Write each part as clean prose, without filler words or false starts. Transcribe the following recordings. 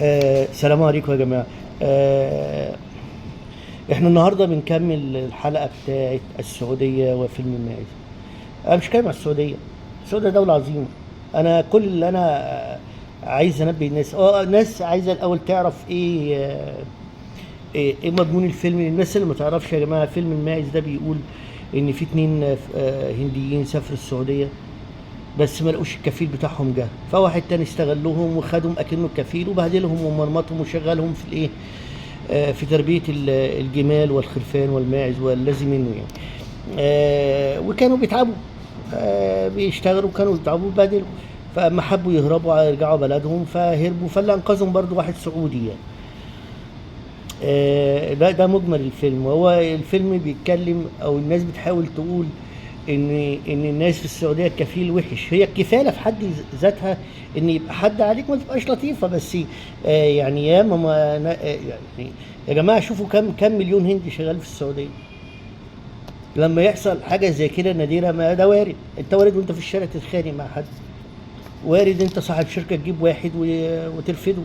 السلام عليكم يا جماعة. آه احنا النهاردة بنكمل الحلقة بتاعت السعودية وفيلم الماعز. انا مش كلام على السعودية، السعودية دولة عظيمة. انا كل اللي انا عايز انبه الناس، الناس عايزة الاول تعرف ايه مضمون الفيلم. الناس اللي ما تعرفش يا جماعة، فيلم الماعز ده بيقول ان في 2 هنديين سافروا السعودية بس ما لقوش الكفيل بتاعهم جه، فواحد تاني استغلهم وخدهم اكنه الكفيل وبهدلهم ومرمطهم وشغلهم في الايه، في تربيه الجمال والخرفان والماعز والذي منه يعني. وكانوا بيتعبوا، بيشتغلوا وكانوا بيتعبوا وبهدلوا، فاما حبوا يهربوا يرجعوا بلدهم فهربوا، فاللي انقذهم برضو واحد سعودي يعني. ده مجمل الفيلم. وهو الفيلم بيتكلم او الناس بتحاول تقول ان الناس في السعودية الكفيل وحش. هي الكفاله في حد ذاتها ان يبقى حد عليك ما تبقاش لطيفة، بس يعني يا ماما، يعني يا جماعة شوفوا كم مليون هندي شغال في السعودية. لما يحصل حاجة زي كده نادرة، ما ده وارد. انت وارد وانت في الشارع تتخانق مع حد، وارد انت صاحب شركة تجيب واحد وترفده،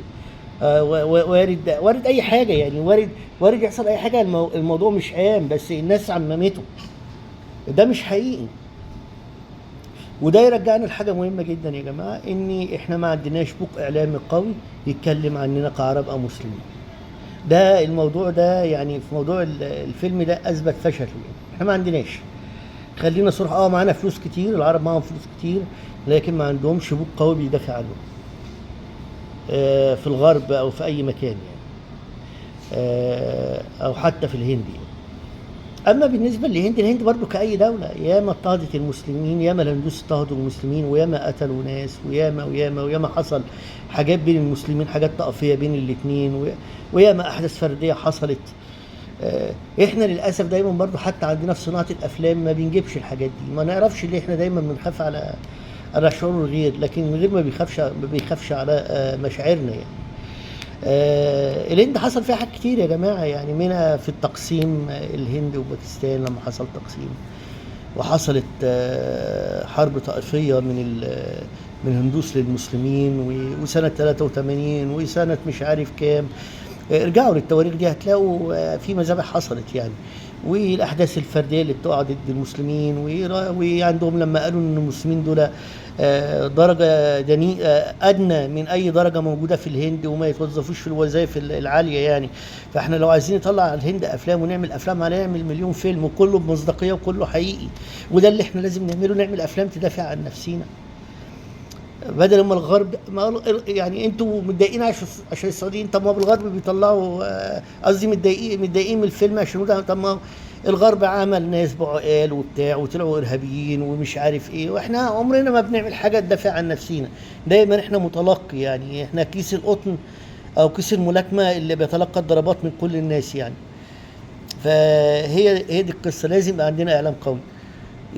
وارد اي حاجة يعني، وارد يحصل اي حاجة. الموضوع مش عام، بس الناس عممته، ده مش حقيقي. وده يرجعنا لحاجة مهمة جدا يا جماعة، ان احنا ما عندناش بوق اعلامي قوي يتكلم عننا كعرب او مسلمين. ده الموضوع ده يعني في موضوع الفيلم ده اثبت فشله يعني. احنا ما عندناش، خلينا صراحة، معانا فلوس كتير، العرب معاهم فلوس كتير، لكن ما عندهمش بوق قوي بيدافع عنهم، في الغرب او في اي مكان يعني، او حتى في الهند يعني. اما بالنسبة للهند، الهند برضو كاي دولة ياما اضطهدت المسلمين، ياما الهندوس اضطهدوا المسلمين، وياما قتلوا ناس، وياما وياما وياما حصل حاجات بين المسلمين، حاجات طائفية بين الاثنين، وياما احداث فردية حصلت. احنا للاسف دايما برضو حتى عندنا في صناعة الافلام ما بنجيبش الحاجات دي، ما نعرفش ليه. احنا دايما بنخاف على شعور الغير، لكن الغير ما بيخافش على مشاعرنا يعني. الهند حصل فيها حاجات كتير يا جماعة يعني، منها في التقسيم، الهند وباكستان لما حصل تقسيم، وحصلت حرب طائفية من الهندوس للمسلمين، وسنة 83 وسنة مش عارف كام. ارجعوا للتواريخ دي هتلاقوا في مذابح حصلت يعني، والاحداث الفردية اللي بتقع ضد المسلمين، وعندهم لما قالوا ان المسلمين دول درجه دنيئه ادنى من اي درجه موجودة في الهند، وما يتوظفوش في الوظائف العالية يعني. فاحنا لو عايزين نطلع على الهند افلام ونعمل افلام عليها، نعمل مليون فيلم وكله بمصداقيه وكله حقيقي. وده اللي احنا لازم نعمله، نعمل افلام تدافع عن نفسينا بدل ما الغرب ما يعني انتوا متضايقين عشان السعوديين، طب ما بالغرب بيطلعوا، قصدي متضايقين من الفيلم عشان ده. طب ما الغرب عمل ناس بعقال وبتاع وطلعوا ارهابيين ومش عارف ايه، واحنا عمرنا ما بنعمل حاجة تدافع عن نفسينا. دايما احنا متلقي يعني، احنا كيس القطن او كيس الملاكمة اللي بيتلقى الضربات من كل الناس يعني. فهي دي القصة. لازم يبقى عندنا اعلام قوي،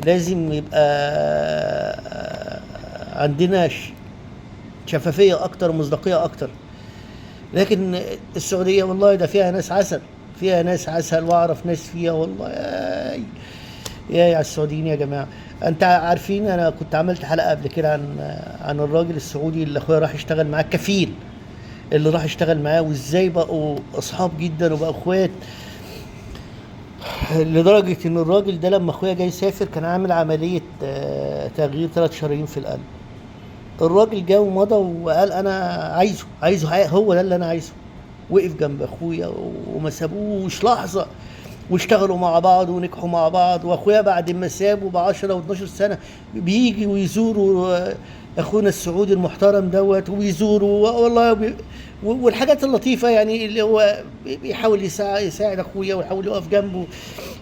لازم يبقى عندنا شفافية أكتر ومصداقية أكتر. لكن السعودية والله ده فيها ناس عسل، فيها ناس عسل، وأعرف ناس فيها والله. يا السعوديين يا جماعة. أنت عارفين أنا كنت عملت حلقة قبل كده عن الراجل السعودي اللي أخويا راح يشتغل معاه، كفيل اللي راح يشتغل معاه، وإزاي بقوا أصحاب جدا وبقوا أخوات، لدرجة إن الراجل ده لما أخويا جاي يسافر كان عامل عملية تغيير 3 شرايين في القلب. الراجل جه ومضى وقال أنا عايزه، هو ده اللي أنا عايزه. وقف جنب أخويا وما سابوش لحظة، واشتغلوا مع بعض ونجحوا مع بعض. وأخويا بعد ما سابه ب10 و12 سنة بيجي ويزوروا أخونا السعودي المحترم دوت، ويزوروا والله والحاجات اللطيفة يعني، اللي هو بيحاول يساعد أخويا ويحاول يقف جنبه.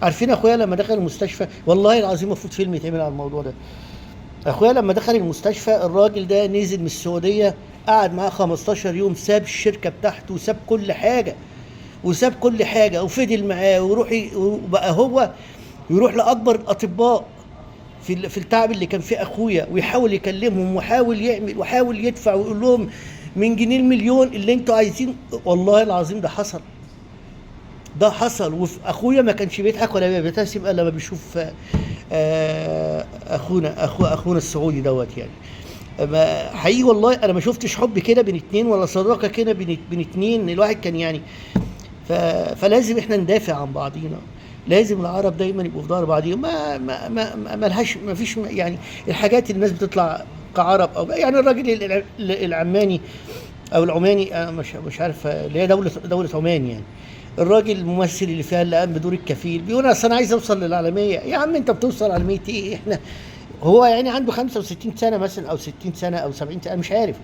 عارفين أخويا لما دخل المستشفى، والله العظيم المفروض فيلم يتعمل على الموضوع ده. أخويا لما دخل المستشفى الراجل ده نزل من السعودية، قعد معاه 15 يوم، ساب الشركة بتاعته وساب كل حاجة، وساب كل حاجة وفضل معاه، وبقى هو يروح لأكبر الأطباء في التعب اللي كان فيه أخويا، ويحاول يكلمهم ويحاول يعمل ويحاول يدفع ويقول لهم من جنيه المليون اللي انتوا عايزين. والله العظيم ده حصل، ده حصل. وأخويا ما كانش بيضحك ولا بيبتسم إلا لما بيشوف أخونا السعودي دوت يعني. ما حقيقي والله انا ما شفتش حب كده بين اتنين، ولا صداقه كده بين اتنين. الواحد كان يعني فلازم احنا ندافع عن بعضينا، لازم العرب دايما يبقوا في ظهر بعضيهم. ما ما ما ما ما لهاش، ما فيش يعني الحاجات اللي الناس بتطلع كعرب، او يعني الراجل العماني او العماني، انا مش عارف اللي هي دولة عمان يعني، الراجل الممثل اللي فيها اللي قام بدور الكفيل بيقول اصل انا عايز اوصل للعالمية. يا عم انت بتوصل عالمية ايه؟ احنا هو يعني عنده 65 سنة مثلا، او 60 سنة، او 70 سنة، مش عارف.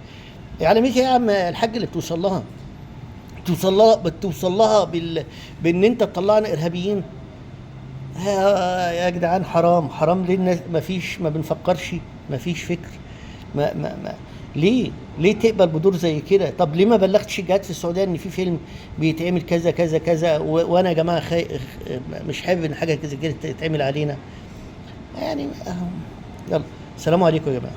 عالمية ايه يا عم الحاج اللي بتوصل لها؟ توصل لها، بتوصل لها بان انت تطلعنا ارهابيين؟ يا جدعان حرام، حرام. ليه الناس ما فيش، ما بنفكرش، ما فيش فكر، ما ما ما ليه، ليه تقبل بدور زي كده؟ طب ليه ما بلغتش الجهات في السعودية ان في فيلم بيتعمل كذا كذا كذا، وانا يا جماعة مش حابب ان حاجة زي كده تتعمل علينا يعني. يلا السلام عليكم يا جماعة.